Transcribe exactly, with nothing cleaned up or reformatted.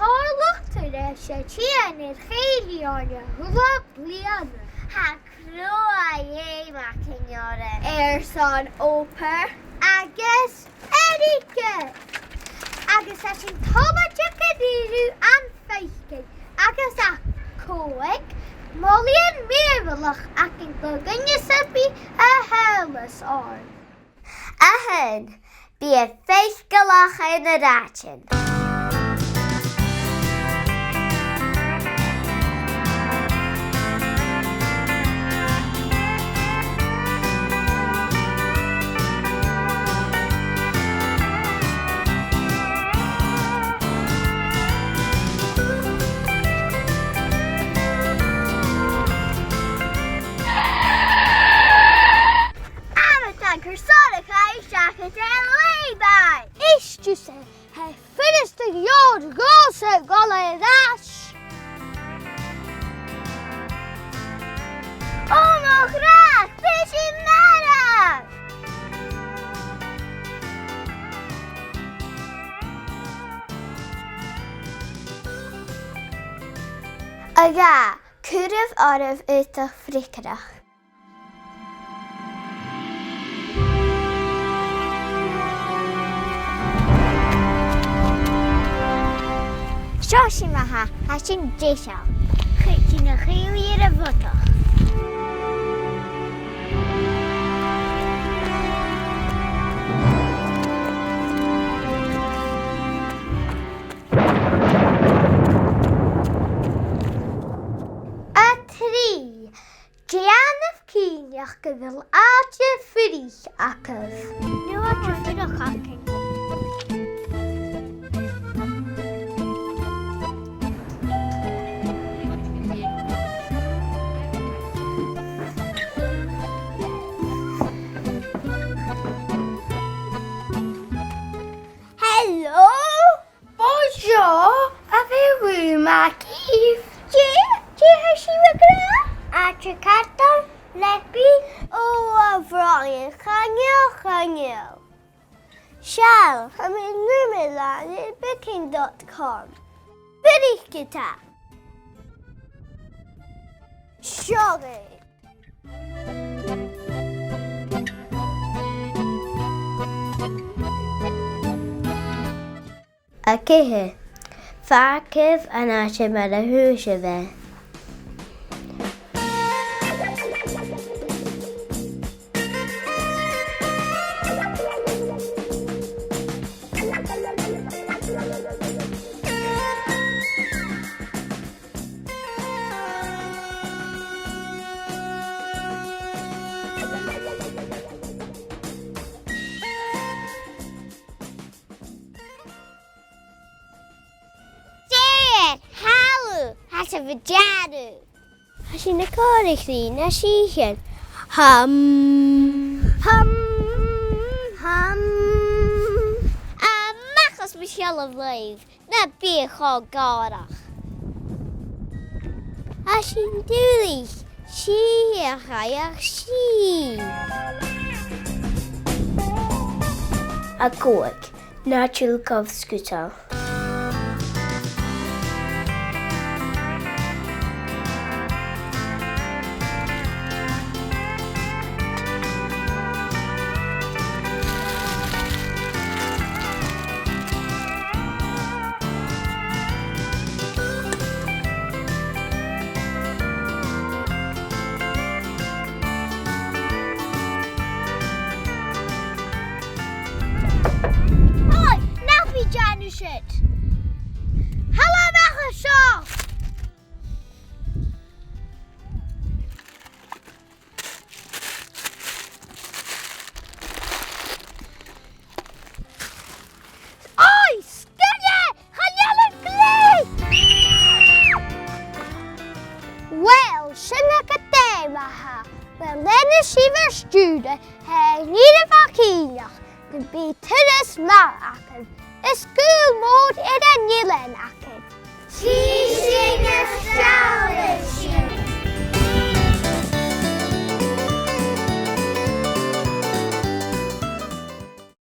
Tha luchd-turais a' tighinn air chèilidh oirnn a h-uile bliadhna. Tha cruaidh fheum againn orra. Airson obair agus airgead. Agus tha sinn toilichte gu bheil sibh am faicinn agus a' còmhnaidh, molaidhean mìorbhaileach againn do dhuine sam bith a thèid oirnn. A h-aon, bithibh faiceallach air na rathaidean. Am a tha an cur sònraichte a' seachad air lay-by. Is tusa, tha e furasta gu leòr dhòmhsa a dhol air ais. Ò mo chreach, bidh sinn marbh! A dhà, cuiribh oirbh aodach freagarrach. Seo sinn ma-thà, tha sinn deiseil. Cuiridh sinn a' chèilidh air a' bhodach. A trì. Dèanaibh cinnteach gu bheil àite-fuirich agaibh. Nì àite-fuirich againn. Hello? Bonjour, avez-vous manqué? Dè, dè tha sibh ag ràdh? Àite-cadail, leabaidh, ò, a bhroinn, chan eil, chan eil. Seall, tha mi an-dràsta air booking dot com. Fuirichibh e. Seo e. A ceithir. Fàgaibh an àite mar a chuala sibh e. Dè, halò, tha sibh a' dèanamh? Tha sinn a' còmhradh ri na sìthichean. Hum. Hum, hum. A-mach às mo shealladh leibh. Na biodh cho gòrach. Tha sinn duilich, sìth a chaidh ach sìth. A còig, na tiugaibh sgudal. Oi, na bi a' dèanamh siud! Thalla a-mach à seo! Oi, sgoinneil! Chan eil an glè! Uill, sin agad e ma-thà. Uill, lean sibh ur stiùireadh, tha e an ìre mhath cinnteach gum bi turas math agaibh. Is gaol mòr air an eilean agaibh. Chì sinn a-steach sibh.